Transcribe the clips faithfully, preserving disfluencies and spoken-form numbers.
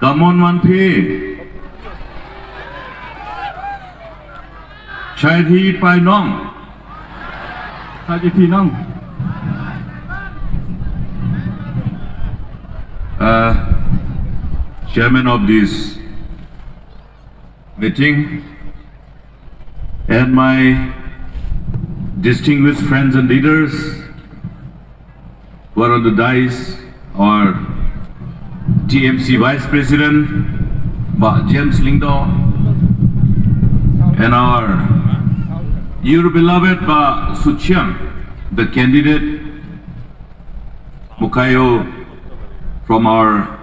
Kamon man phi. Shai hi pai nong. Shai hi pi nong. Uh, Chairman of this meeting and my distinguished friends and leaders who are on the dais, our T M C Vice President, Bah James Lyngdoh, and our your beloved Bah Suchiang, the candidate Mukayo from our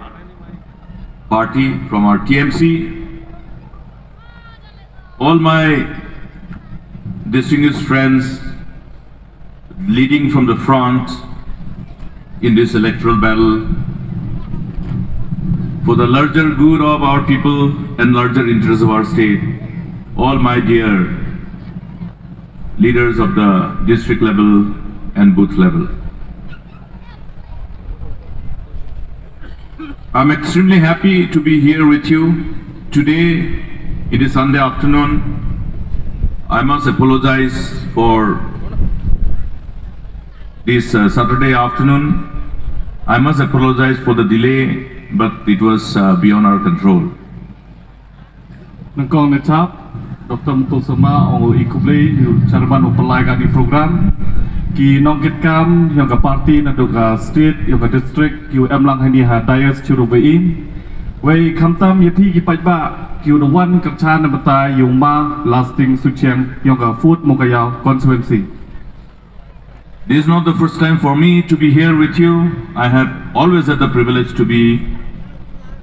party, from our T M C, all my distinguished friends leading from the front in this electoral battle for the larger good of our people and larger interests of our state, all my dear leaders of the district level and booth level. I'm extremely happy to be here with you today. It is Sunday afternoon. I must apologize for this uh, Saturday afternoon. I must apologize for the delay, but it was uh, beyond our control. Nangkong ne chap, Doctor Mukul Sangma, ong u i khublei, ïa u chairman u pynlai kani program. Ki nongkitkam, ïa ka party naduh ka state, ïa ka district, ki u em lang hani ha dais chirup ba in. Wei khamtam ïa phi ki paidbah, ki u da wan kyrchan na bynta ïa u ma Lasting Suchiang, ïa ka Fort Mowkaiaw constituency. This is not the first time for me to be here with you. I have always had the privilege to be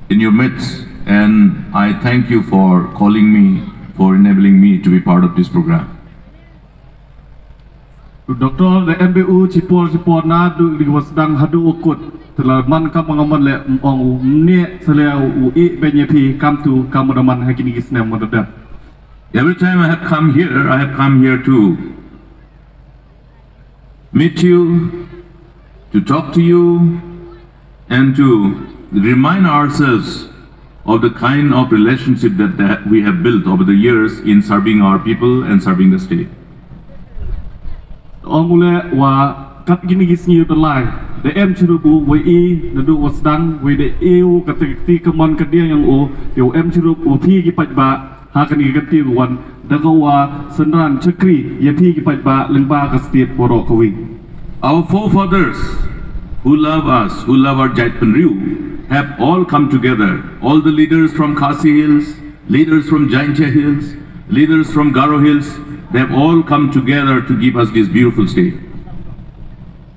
in your midst, and I thank you for calling me, for enabling me to be part of this program. Doctor da M B U chipor chipor na du di wasdang hadu ukut telah man kam ngamon le ong u mne sele u i benye phi kam tu kam da man hakini gisnem mo da. Every time I have come here, I have come here to meet you, to talk to you, and to remind ourselves of the kind of relationship that, that we have built over the years in serving our people and serving the state. Ong u le wa kat kini ki sngi u da lai da em chirup u wei i na du wasdang wei da eu ka ti ka mon ka diang yang u yu em chirup u phi ki paidbah ha kani ka ti wan da ka wa synran chakri ïa phi ki paidbah lyngba ka state waroh ka wi. Our forefathers who love us, who love our Jaitbynriew, have all come together. All the leaders from Khasi Hills, leaders from Jaintia Hills, leaders from Garo Hills, they have all come together to give us this beautiful state.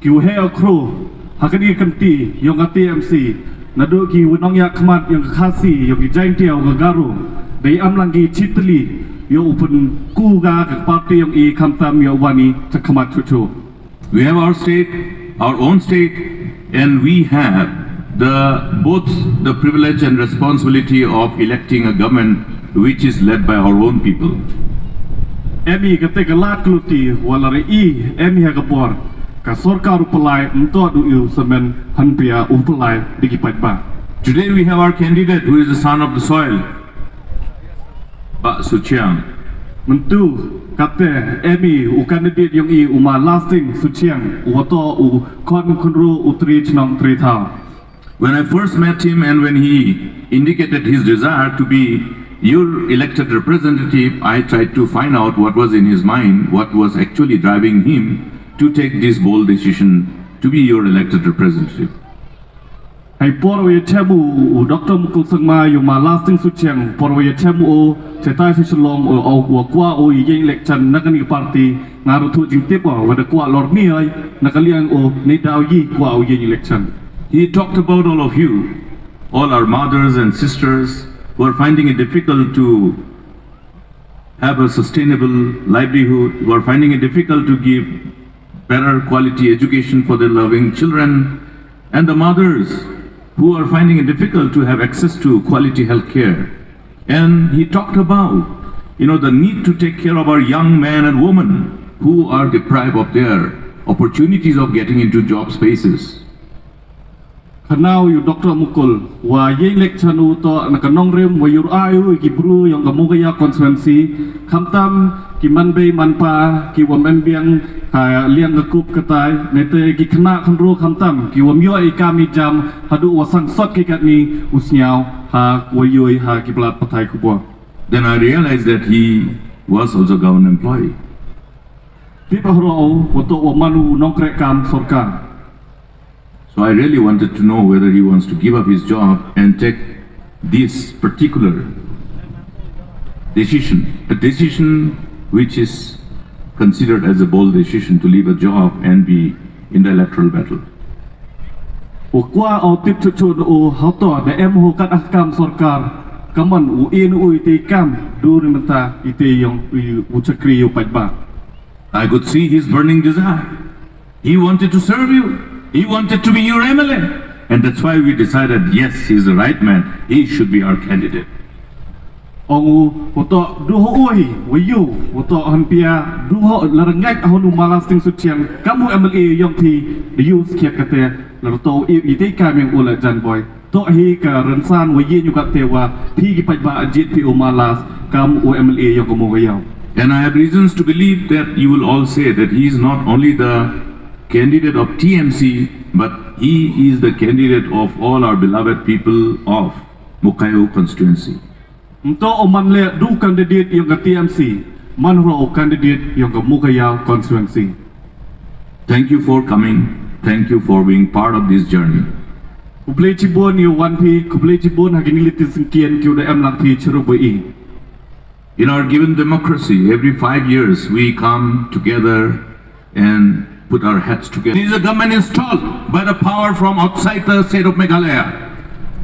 Ki u he u khru ha kani ka kynti yong ka T M C naduh ki u nongïakhmat yong ka Khasi yong ki Jaintia u ka Garo dei am lang ki chitli ïa u pynku ga ka party yong i khamtam ïa u bani chakhmat chuchu. We have our state, our own state, and we have the both the privilege and responsibility of electing a government which is led by our own people. Em i ka te ka lad kluti wala re i em i ha ka bor ka sorkar u pynlai mto du u semen hanpia u pynlai di ki paidbah. Today we have our candidate who is the son of the soil, Bah Suchiang. Myntu kate em i u candidate yong i u ma Lasting Suchiang u wato u khon khunru u tri chnong tri thaw. When I first met him and when he indicated his desire to be your elected representative, I tried to find out what was in his mind, what was actually driving him to take this bold decision to be your elected representative. Hai por wa ïa chem u u Doctor Mukul Sangma ïa u ma Lasting Suchiang por wa ïa chem u chetai sa Shillong u u wa kwah u ïa election na kani ka party nga ruh thuh jingtip u wa da kwah lor ni ai na ka liang u ni daw yi kwah u ïa election. He talked about all of you, all our mothers and sisters who are finding it difficult to have a sustainable livelihood, who are finding it difficult to give better quality education for their loving children, and the mothers who are finding it difficult to have access to quality health care. And he talked about, you know, the need to take care of our young men and women who are deprived of their opportunities of getting into job spaces. Pynau ïa u Doktor Mukul, wa ïeng lek chanu to na ka nongrim wa ïur ai u ki bru yong ka Mugaya constituency, khamtam ki manbei manpa, ki wa men biang ka liang ka kup ka tai, nete ki khynnah khynru khamtam, ki wa myo i kam i jam, hadu wa sang sot ki katni u sñiaw, ha wa yoi ha ki blat pathai kubor. Then I realized that he was also government employee. Tip ahro u, wa to wa manu nongkrek kam sorkar. So I really wanted to know whether he wants to give up his job and take this particular decision, a decision which is considered as a bold decision to leave a job and be in the electoral battle. U kwa au tip chuchu u hoto da em hu kat ah kam sorkar, kaman u in u ite kam, du ni menta ite yong u chakri u pajba. I could see his burning desire. He wanted to serve you. He wanted to be your M L A. And that's why we decided, yes, he's the right man. He should be our candidate. Ong u, wato duho oi, wayu, wato han pia, duho larangak ahonu malasting suchiang, kamu M L A yong thi, the use kiat kate, lato i ite kaming ula jan boy. To hi ka rynsan wa yin yu kat te wa phi ki pajba ajit phi u malas kam u M L A yong ka Mugaya. And I have reasons to believe that you will all say that he is not only the candidate of T M C, but he is the candidate of all our beloved people of Mukhayu constituency. Mto o man le du candidate yong ka T M C, man hro o candidate yong ka Mugaya constituency. Thank you for coming. Thank you for being part of this journey. Kublei chibun yu wan phi, kublei chibun ha kini litin singkian ki u da em lang phi chiru bui. In our given democracy, every five years we come together and put our heads together. This is a government installed by the power from outside the state of Meghalaya.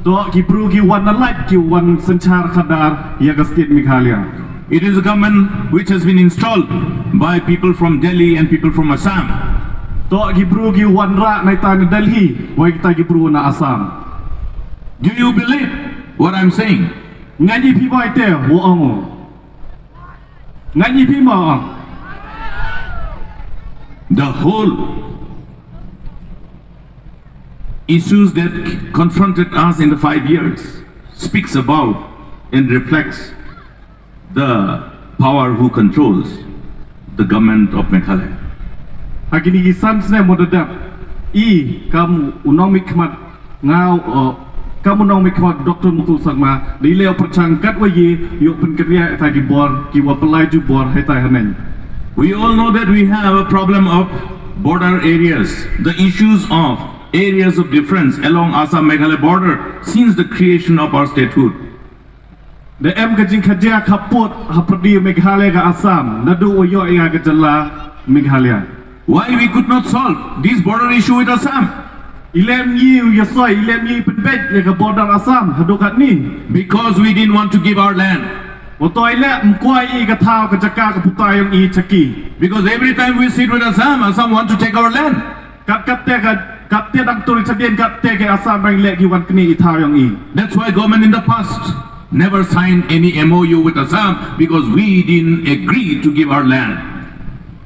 To ki bru ki wan na lait ki wan sanchar khadar ya ka state Meghalaya. It is a government which has been installed by people from Delhi and people from Assam. To ki bru ki wan ra na ita na Delhi, wa ita ki bru na Assam. Do you believe what I'm saying? Ngan i phi bai te, wo ong. Ngan i phi ma ong. The whole issues that confronted us in the five years speaks about and reflects the power who controls the government of Meghalaya. Ha kini ki san snem mo da dap, i kam u nongmihkhmat nga, uh, kam u nongmihkhmat Doctor Mukul Sangma, da i leh pyrchang kat wa ye, yu pynkyria ita ki bor, ki wa pynlai ju bor, ha ita haneng. We all know that we have a problem of border areas, the issues of areas of difference along Assam Meghalaya border since the creation of our statehood. Da em ka jingkhajia khaput ha pyrdi Meghalaya ka Assam, naduh wa yoh ïa ka jylla Meghalaya. Why we could not solve this border issue with Assam? I lem yi u yasoi, i lem yi pynbeit ïa ka border Assam, haduh katni. Because we didn't want to give our land. Wato i leh mkwai i ka thaw ka jaka ka puta yong i chaki. Because every time we sit with Assam, Assam want to take our land. Kat kat te ka, kat te dang turi chadien kat te ke Assam bang leh ki wan kni i thaw yong i. That's why government in the past never signed any M O U with Assam because we didn't agree to give our land.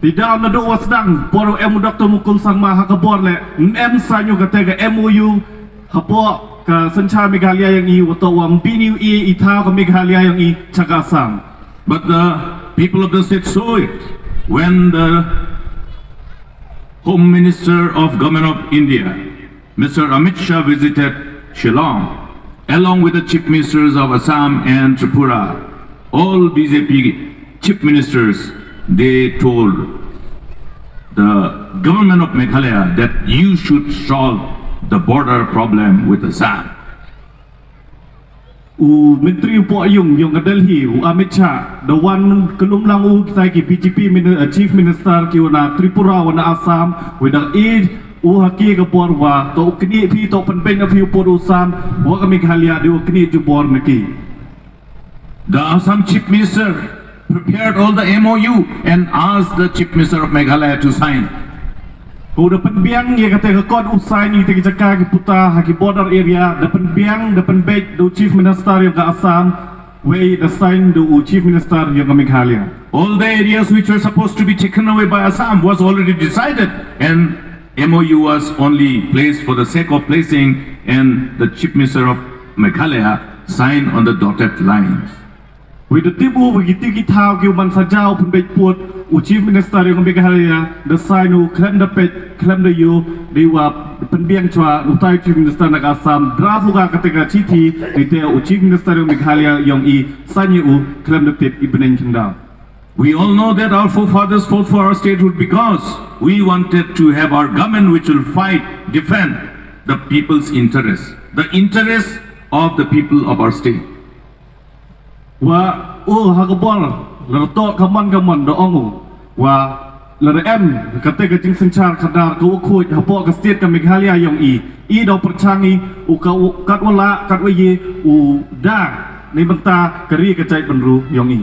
Ti da naduh wa sdang, por em u Doctor Mukul Sangma ha ka bor leh, em sa nyu ka te ka M O U, hapoh ka synchar Meghalaya yong i, wato wa mbini i, i thaw ka Meghalaya yong i, chaka Assam. But the people of the state saw it when the Home Minister of Government of India, Mister Amit Shah visited Shillong along with the Chief Ministers of Assam and Tripura. All B J P Chief Ministers, they told the government of Meghalaya that you should solve the border problem with Assam. U Myntri u Pohyung yong ka Delhi, u Amit Shah, da wan kyllum lang u kita ki B J P mini-, eh, Chief Minister ki wa na Tripura wa na Assam, wa da i u ha ki ka bor wa, to u kni phi, to pynbeit na phi u por u san, wa ka Meghalaya di u kni ju bor na ki. The Assam Chief Minister prepared all the M O U and asked the Chief Minister of Meghalaya to sign. Ko da pynbiang ïa kata ka kot u sign ïa kita ki jaka ki puta ha ki border area, da pynbiang, da pynbeit da u Chief Minister ïa ka Assam, wei da sign da u Chief Minister ïa ka Meghalaya. All the areas which were supposed to be taken away by Assam was already decided and M O U was only placed for the sake of placing, and the Chief Minister of Meghalaya signed on the dotted lines. Wi da tip u ba ki tip ki thaw ki u man sa jaw pynbeit put, u Chief Minister yong Meghalaya da sign u khlem da peit khlem da ïoh, dei wa pynbiang chwa u tai Chief Minister na ka Assam, draft u ka kata ka chithi, dei te u Chief Minister yong Meghalaya yong i sign u khlem da tip i bneng khyndaw. We all know that our forefathers fought for our statehood because we wanted to have our government which will fight, defend the people's interests, the interests of the people of our state. Wa u ha ka bor la to ka mon ka mon da ong u wa la em kata ka jingsynshar khadar ka u khuid hapoh ka state ka Meghalaya yong i, i da pyrchang i u ka u kat wala kat wa ye u da ni bynta ka ri ka jaitbynriew yong i.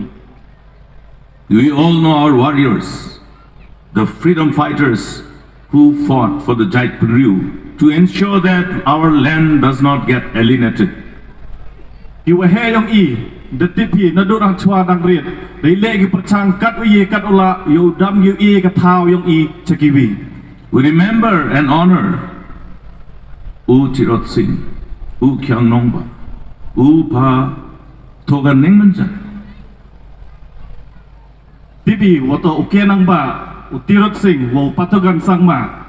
We all know our warriors, the freedom fighters who fought for the jaitbynriew to ensure that our land does not get alienated. Ki wa he yong i da tip hi na du dang chwa dang rit, dei le ki pyrchang kat wa ye kat wala yow dam yow i ka thaw yong i cha ki wi. We remember and honor U Tirot Singh, U Khiang Nongbah, U Pa Thogan Nengmynjan. Tibi wa to u Khiang Nongbah, U Tirot Singh, wa U Pa Thogan Sangma.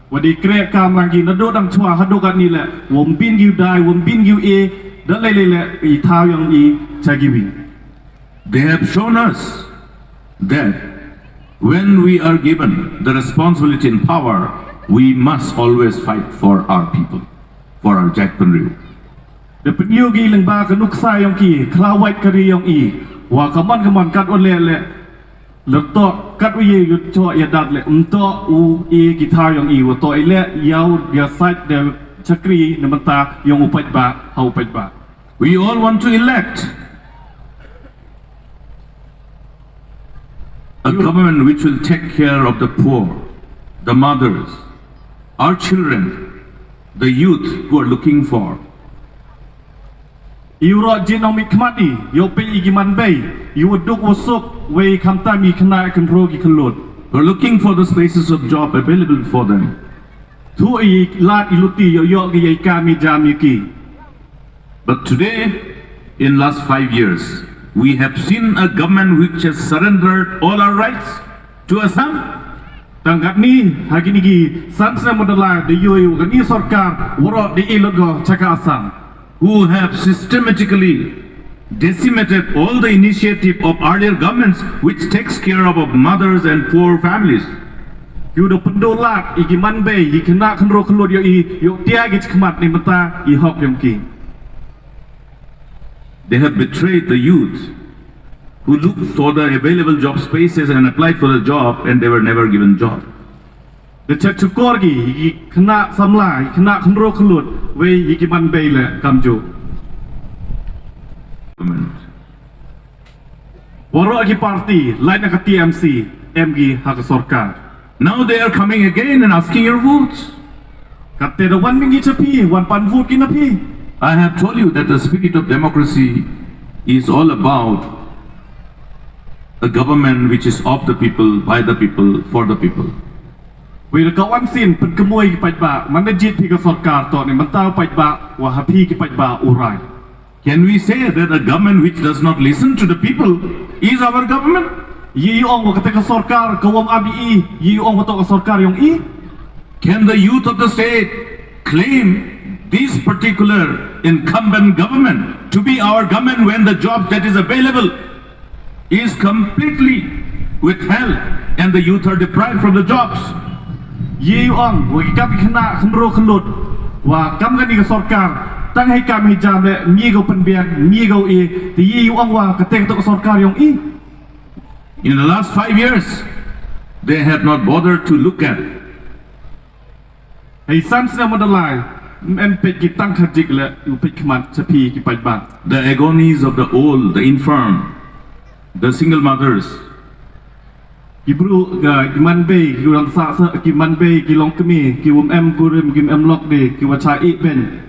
Wa di krek kam lang ki na du dang chwa ha du kat ni le, wa mbin ki u dai, wa mbin ki u e, da le le le i thaw yong i cha ki wi. They have shown us that when we are given the responsibility and power, we must always fight for our people, for our jaitbynriew. Da pynïoh ki lyngba ka nuksa yong ki khlawait ka ri yong i, wa ka man ka man kat wa le le, le to kat wa ye yut cho ya dat le, um to u e ki thaw yong i, wa to i le yaw ya sait da chakri na mata yong u paidbah ha u paidbah. We all want to elect a government which will take care of the poor, the mothers, our children, the youth who are looking for. Iu ro jin ong mit khmat i, yow pe i ki man bei, iu duk wa suk, wei khamtam i khna i kynro ki kyllut. Who are looking for the spaces of job available for them. Thu i lad i luti yow yow ki yei kam i jam i ki. But today, in last five years, we have seen a government which has surrendered all our rights to Assam. Tang kat ni, ha kini ki san snem wa da lai, da yow yow kani sorkar, waro da i lut go cha ka Assam. Who have systematically decimated all the initiative of earlier governments which takes care of, of mothers and poor families. Yow da pyndolat i ki man bei, i khna kynro kyllut yow i, yow tia ki chikmat ni mata i hok yong ki. They have betrayed the youth who looked for the available job spaces and applied for the job, and they were never given job. Da chet chukor ki, i ki khna samla, i khna kynro kyllut, wei i ki man bei le kamju. Waro ki party, lain na ka T M C, em ki ha ka sorkar. Now they are coming again and asking your votes. Katte da wan mingi cha phi, wan pan vote ki na phi. I have told you that the spirit of democracy is all about a government which is of the people, by the people, for the people. Wei da ka wan sin pynkymoi ki paidbah, man da jied phi ka sorkar to ni mynta u paidbah, wa ha phi ki paidbah u rai. Can we say that a government which does not listen to the people is our government? Ye ong wa kata ka sorkar ka wam abi i, ye ong wa to ka sorkar yong i. Can the youth of the state claim this particular incumbent government to be our government when the job that is available is completely withheld and the youth are deprived from the jobs? Ye ong wa ki kam ki khna kynro kyllut wa kam kani ka sorkar tang hei kam hei jam le mi go pynbiang mi go e, te ye ong wa kata ka sorkar yong i. In the last five years, they have not bothered to look at. Hei san snem wa da lai, em peit ki tang khadik le u peit khmat cha phi ki paidbah. The agonies of the old, the infirm, the single mothers. Ki bru, ki man bei, ki u dang sah sah, ki man bei, ki long kmie, ki um em kurim, ki um em lok de, ki wa cha i ben.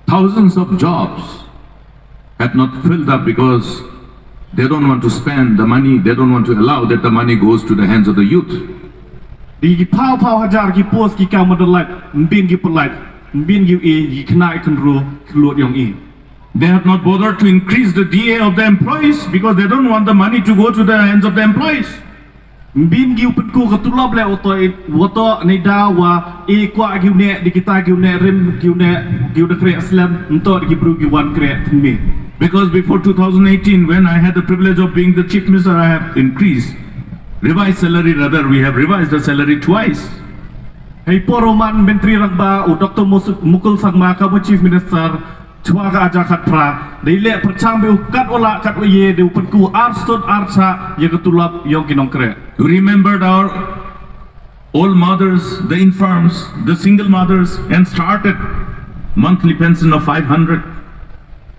Thousands of jobs have not filled up because they don't want to spend the money, they don't want to allow that the money goes to the hands of the youth. Di ki phaw phaw hajar ki post ki kam da lait, ym bin ki pyllait, ym bin ki i, ki khynnah ki khynru ki lut yong i. They have not bothered to increase the D A of the employees because they don't want the money to go to the hands of the employees. Ym bin ki u pynku ka tulop le u to, u to ne da wa i kwah ki u ne, di kita ki u ne rim, ki u ne, ki u ne kreh slem, ym to di ki bru ki wan kreh thymme. Because before two thousand eighteen, when I had the privilege of being the chief minister, I have increased, revised salary rather, we have revised the salary twice. Hei por u man Myntri Rangbah u Doctor Mus-, Mukul Sangma ka u Chief Minister, chwa ka hajar khatphra, dei leh pyrchang bad u kat u lah kat u ye, dei u pynku ar sut ar chah ya ka tulop yong ki nongkreh. You remembered our old mothers, the infirms, the single mothers, and started monthly pension of five hundred.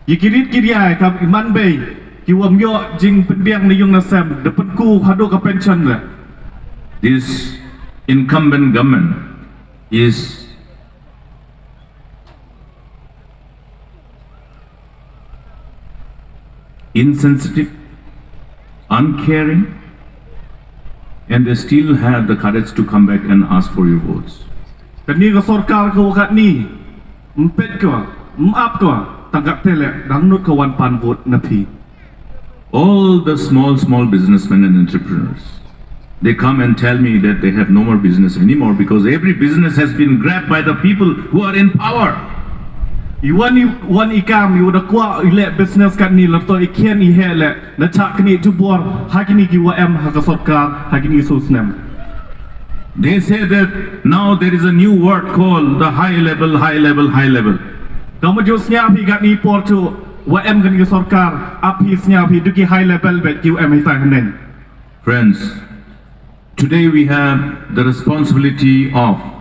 Ya ki rit ki riai ka i man bei, ki wa ym yoh jingpynbiang na yung na sem, da pynku haduh ka pension le. This incumbent government is insensitive, uncaring, and they still have the courage to come back and ask for your votes. Kani ka sorkar ka wa katni, ym peit ka, ym ap ka, tang ka tele, dang nud ka wan pan vote na phi. All the small, small businessmen and entrepreneurs, they come and tell me that they have no more business anymore because every business has been grabbed by the people who are in power. I wan i, wan i kam, i wa da kwah i leh business katni, la to i khian i heh le, na chah kani jubor, ha kini ki wa em, ha ka sorkar, ha kini ki snem. They say that now there is a new word called the high level, high level, high level. Ka ma ju sngap hi katni por chu, wa em kani ka sorkar, ap hi sngap hi du ki high level bad ki wa em hi tai hynnin. Friends, today we have the responsibility of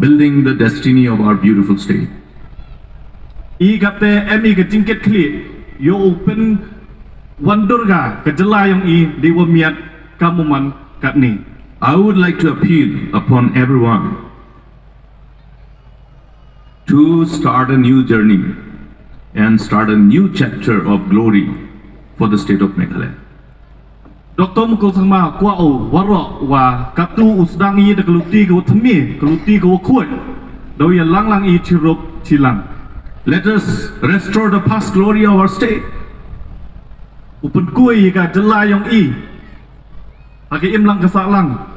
building the destiny of our beautiful state. I kate em i ka jingkit khlieh, yow u pynwan dur ka, ka jylla yong i, dei wa miat, ka muman, katni. I would like to appeal upon everyone to start a new journey and start a new chapter of glory for the state of Meghalaya. Doctor Mukul Sangma kwah u waroh wa katu u sdang i da ka luti ka wa thymme, ka luti ka wa khuid, da u ya lang lang i chirup chilang. Let us restore the past glory of our state. U pynkhuid ka jylla yong i ha ka imlang ka sahlang.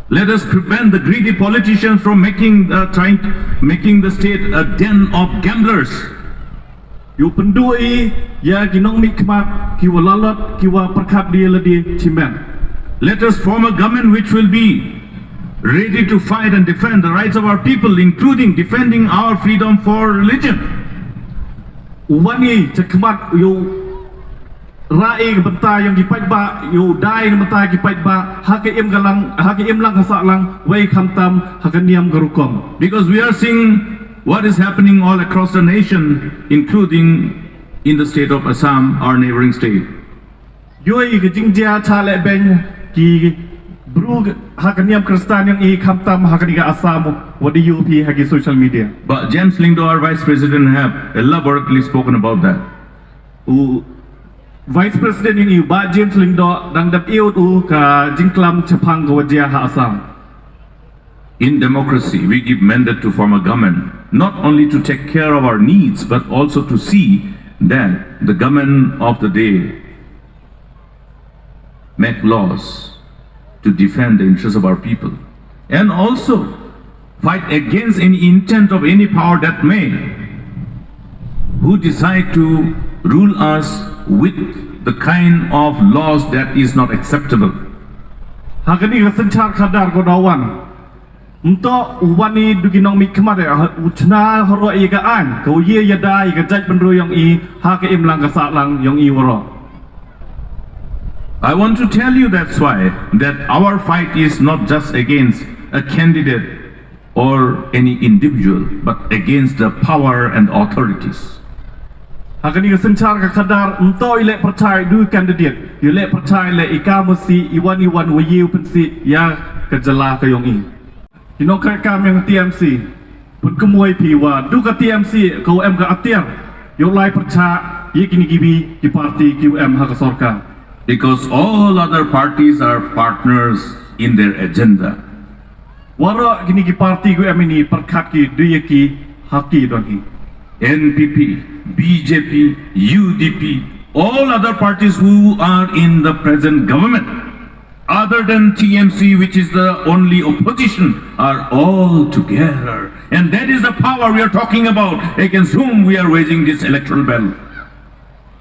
Let us prevent the greedy politicians from making, uh, trying, making the state a den of gamblers. Yow pynduh i ya ki nongmihkhmat, ki wa lalot, ki wa pyrkhat dei lade chimen. Let us form a government which will be ready to fight and defend the rights of our people, including defending our freedom for religion. U wan i chakhmat yow rah i ka bynta yong ki paidbah, yow dai ka bynta ki paidbah, ha ka im ka lang, ha ka imlang ka sahlang, wei khamtam ha ka niam ka rukom. Because we are seeing what is happening all across the nation, including in the state of Assam, our neighboring state. Yow i ka jingjia cha leh beng ki bru ha ka niam Khristan yong i khamtam ha kani ka Assam, wa da yoh phi ha ki social media. But James Lyngdoh, our vice president, have elaborately spoken about that. U Vice President yong i u Bah James Lyngdoh dang dap iut u ka jingklam chaphang ka wa jia ha Assam. In democracy, we give mandate to form a government, not only to take care of our needs, but also to see that the government of the day make laws to defend the interests of our people and also fight against any intent of any power that may, who decide to rule us with the kind of laws that is not acceptable. Ha kani ka synshar khadar ko dawan. Nto u wan i du ki nongmihkhmat, eh, u chna haroh i ka ain, ka u ye ya da i ka jaitbynriew yong i, ha ka imlang ka sahlang yong i waroh. I want to tell you that's why that our fight is not just against a candidate or any individual, but against the power and authorities. Ha kani ka synshar ka khadar, nto i leh pyrchai du candidate, i leh pyrchai leh i ka masi, i wan i wan wa ye u pynsi, ya ka jylla ka yong i. Ki nongkreikam yong T M C, pun kumwei phi wa, du ka T M C, ka u em ka atiar, yow lai pyrchah, ye kini ki bi, ki party, ki u em ha ka sorkar. Because all other parties are partners in their agenda. Waroh kini ki parti kiba em ine pyrkhat ki dei ïa ki ha ki don hi. N P P, B J P, U D P, all other parties who are in the present government, other than T M C, which is the only opposition, are all together. And that is the power we are talking about, against whom we are waging this electoral battle.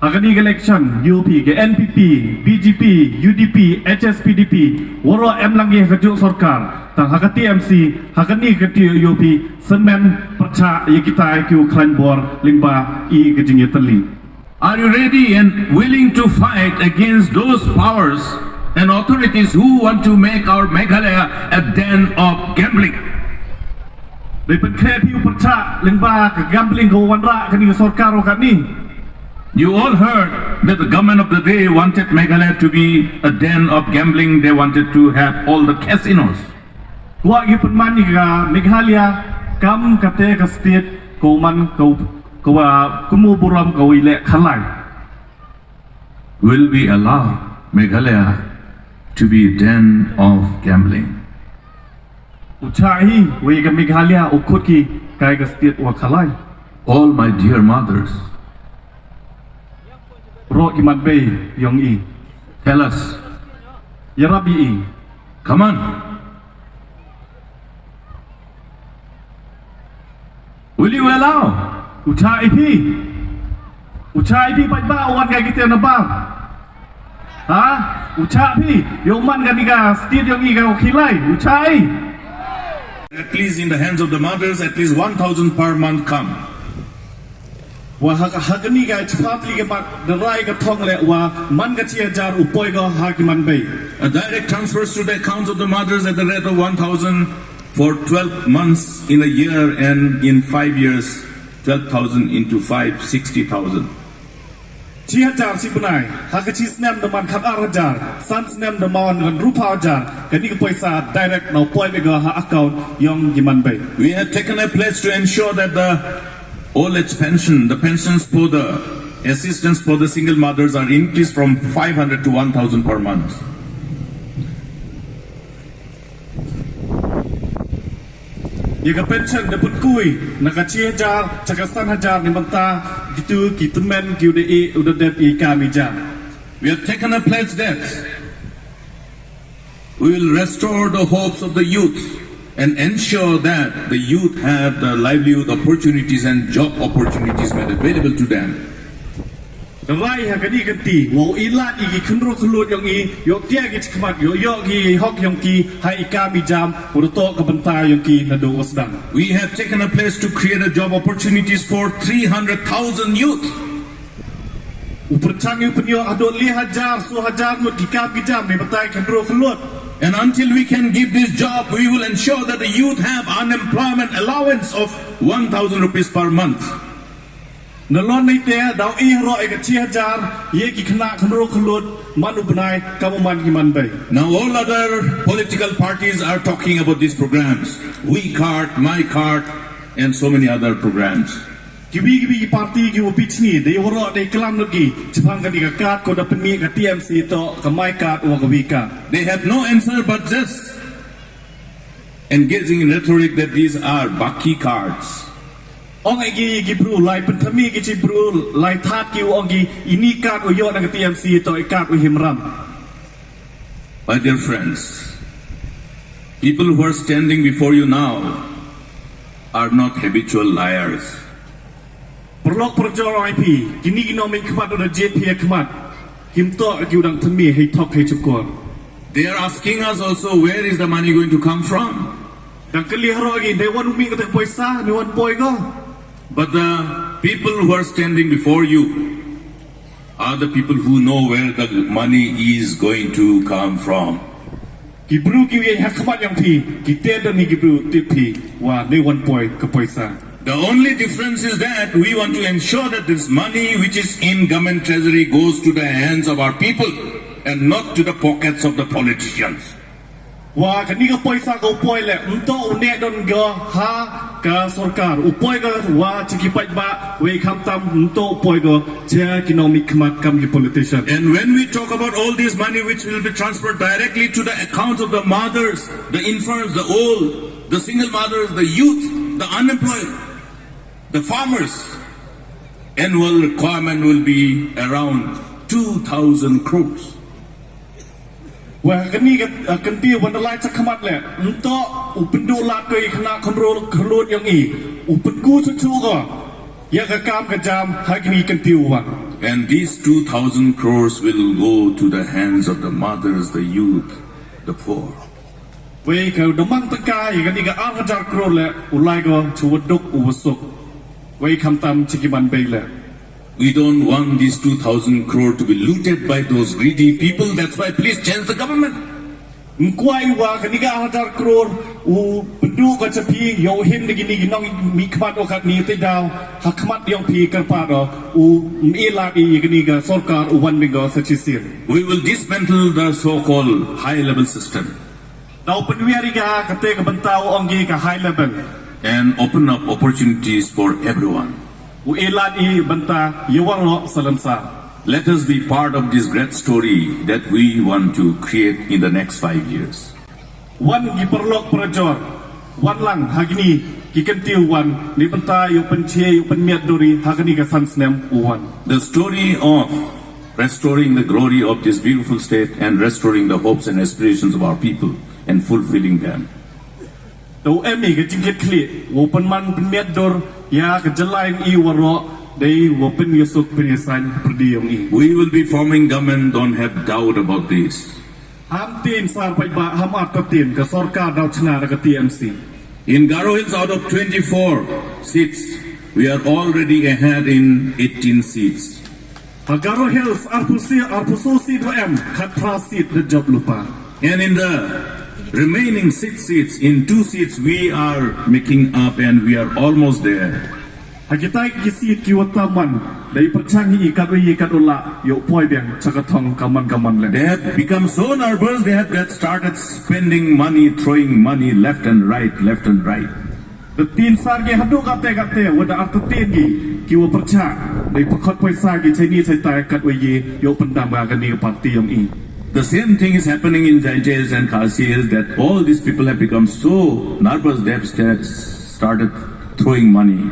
Ha kane ka election, U P, ka N P P, B J P, U D P, H S P D P, waroh em lang ki ha kajuh sorkar, tang ha ka T M C, ha kane ka U P, syrmen pyrshah ïa kita ki u khlaiñ bor lyngba i ka jingïatylli. Are you ready and willing to fight against those powers and authorities who want to make our Meghalaya a den of gambling? Dei pynkhreh phi u pyrshah lyngba ka gambling ka wanrah kane ka sorkar u kane? You all heard that the government of the day wanted Meghalaya to be a den of gambling. They wanted to have all the casinos. Kwah ki pynman ïa ka Meghalaya kam kata ka state ka u man ka u, ka wa kum u burom ka u i leh khalai. Will we allow Meghalaya to be a den of gambling? U chah hi, wei ka Meghalaya u khot ki kai ka state wa khalai. All my dear mothers, roh ki man bei yong i, tell us. Ïarap ïa i. Come on. Will you allow? U chah i phi. U chah i phi paidbah u wan ka kite na bar. Ha? U chah phi. Ïoh man ka ni ka state yong i ka u khilai. U chah i. At least in the hands of the mothers, at least one thousand per month come. Wa ha, ha kani ka chipatli ka mat da rai ka thong le wa man ka chi hajar u poi ko ha ki man bei. A direct transfers to the accounts of the mothers at the rate of one thousand for twelve months in a year, and in five years, twelve thousand into five, sixty thousand. Chi hajar chi bnai, ha ka chi snem da man khat ar hajar, san snem da man kan rupa hajar, kani ka poisa direct na u poi bega ha account yong ki man bei. We have taken a pledge to ensure that the old age pension, the pensions for the assistance for the single mothers are increased from five hundred to one thousand per month. Ïa ka pension da pynkhuid na ka chi hajar sha ka san hajar ne mynta kitu ki tymmen ki u da i u da dep i kam i jam. We have taken a pledge that we will restore the hopes of the youth and ensure that the youth have the livelihood opportunities and job opportunities made available to them. Ka rai ha kani ka ti, wa u i lad i ki khynroo khyllood yong i, ïoh tiar ki chi khmat, ïoh ïoh ki hok yong ki, ha i kam i jam, u da toh ka bynta yong ki na dong u sdang. We have taken a pledge to create a job opportunities for three hundred thousand youth. U pyrchang u pynïoh haduh le hajar, so hajar ngut ki kam ki jam, ne batai khynroo khyllood. And until we can give this job, we will ensure that the youth have unemployment allowance of one thousand rupees per month. Nalor nei te, daw i roh i ka chi hajar, ïa ki khynnah khynroo khyllood, man u bnai, kam u man ki man bei. Now all other political parties are talking about these programs. We card, my card, and so many other programs. Kiwi kiwi ki party ki wa pichni, dei waroh dei klam lagi, chipang kani ka card ko da pynmih ka T M C to, ka my card wa ka we card. They have no answer but just engaging in rhetoric that these are baki cards. Ong ïa ki, ki bru, lai pynthame ki chi bru, lai thad ki u ong ki, ini card u ïoh na ka T M C to i card u him ram. My dear friends, people who are standing before you now are not habitual liars. Paralok parajor ong ïa phi, kini ki nongmihkhmat u da jied phi ha khmat, kim toh ki u dang thymmai hei thok hei chukor. They are asking us also, where is the money going to come from? Dang kylli haroh ki, dei wan u mih kata ka poisa, ne wan poi ko. But the people who are standing before you are the people who know where the money is going to come from. Ki bru ki u ïeng ha khmat ïong phi, ki te don hi ki bru tip phi, wa ne wan poi ka poisa. The only difference is that we want to ensure that this money which is in government treasury goes to the hands of our people and not to the pockets of the politicians. Wa kani ka poisa ka u poi leh, ym toh u neh don ko ha ka sorkar. U poi ko wa cha ki paidbah, wei khamtam ym toh u poi ko cha ki nongmihkhmat kam ki politician. And when we talk about all this money which will be transferred directly to the accounts of the mothers, the infants, the old, the single mothers, the youth, the unemployed, the farmers, annual requirement will be around two thousand crores. Wa kani ka, uh, kyntiew ban da lai cha khmat leh, ym toh u pynduh lad ko ïa ki khynnah khynroo khyllood yong i, u pynku chuh chuh ko ïa ka kam ka jam ha kini ki kyntiew wa. And these two thousand crores will go to the hands of the mothers, the youth, the poor. Wei ka da mang tyngka ïa kani ka ar hajar crore leh u lai ko cha wa duk u wa suk. Wei khamtam cha ki man bei leh. We don't want these two thousand crore to be looted by those greedy people. That's why please change the government. Ym kwah wa kani ka ar hajar crore u pynduh ko cha phi, ïoh hin da kini ki nongmihkhmat u khatni te daw ha khmat yong phi kyrpad u, ym i lad i kani ka sorkar u wan bynta sa shisien. We will dismantle the so-called high level system. Da u pynwiar ïa ka te ka bynta u ong ki ka high level. And open up opportunities for everyone. U i lad i bynta ïa waroh salem sa. Let us be part of this great story that we want to create in the next five years. Wan ki paralok parajor, wan lang ha kini ki kyntiew wan, na bynta ïa u pynche, ïa u pynmiat duri ha kani ka san snem u wan. The story of restoring the glory of this beautiful state and restoring the hopes and aspirations of our people and fulfilling them. Da u em i ka jingkitkhlieh, u pynman pynmiat dur ïa ka jylla yong i waroh, dei u pynïasuk pynïasain pyrdi yong i. We will be forming government, don't have doubt about this. Ham tin sar paidbah, ham artatien, ka sorkar daw chna da ka T M C. In Garo Hills, out of twenty-four seats, we are already ahead in eighteen seats. Ha Garo Hills, arphew si-, arphew saw seat wa em, khatphra seat da jop lypa. And in the remaining six seats, in two seats, we are making up and we are almost there. Ha kita ki seat ki wa tam wan, da i pyrchang hi i katwei i katwei lah, ïoh poi biang cha ka thong ka man ka man leh. They have become so nervous, they have, they have started spending money, throwing money left and right, left and right. Da tin sar ki haduh katte katte, wa da artatien ki, ki wa pyrchah, da i pyrkhot poisa ki cha ini cha itai katwei i, ïoh pyndam ha kani ka party yong i. The same thing is happening in Jaintia Hills and Khasi Hills, that all these people have become so nervous, they have sta-, started throwing money.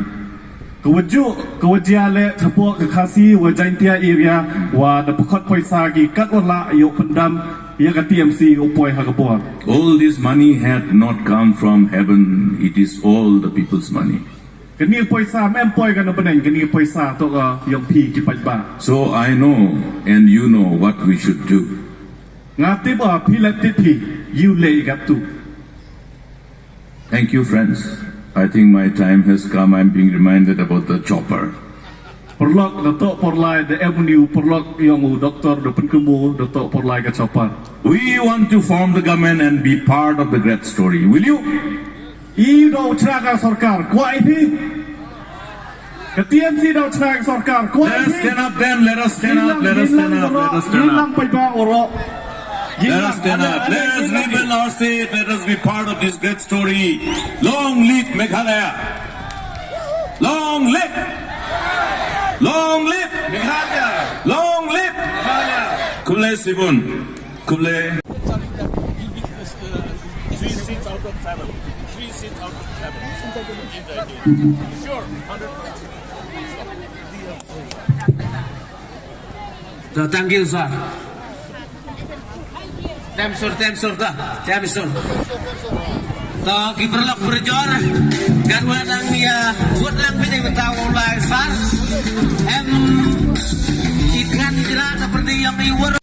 Ka wa ju, ka wa jia leh chapoh ka Khasi wa Jaintia area, wa da pyrkhot poisa ki katwei lah ïoh pyndam ïa ka T M C u poi ha ka bor. All this money had not come from heaven, it is all the people's money. Kani poisa ym em poi ka na bneng, kani poisa toh ka yong phi ki paidbah. So I know and you know what we should do. Nga tip wa phi leh tip phi, ïoh leh i gat tu. Thank you, friends. I think my time has come. I'm being reminded about the chopper. Paralok, da toh por lai, da em u paralok yong u doktor, da pynkynmaw, da toh por lai ka chopper. We want to form the government and be part of the great story. Will you? I daw chna ka sorkar, kwah i phi? Ka T M C daw chna ka sorkar, kwah i phi? Let us stand up then, let us stand up, let us stand up, let us stand up. Ngi lang paidbah waroh. Let us stand up. Let us rebuild our state. Let us be part of this great story. Long live Meghalaya. Long live. Long live Meghalaya. Long live Meghalaya. Khublei shibun. Khublei. Three seats out of seven. Three seats out of seven. Sure, hundred percent. Ta, thank you, sir. Tem sur, tem sur, ta, tem sur. Ta, ki paralok parajor, kan wa nang ïa, wat nang bini bynta u lai sar. Em, ikan jera ta pyrdi yong i war.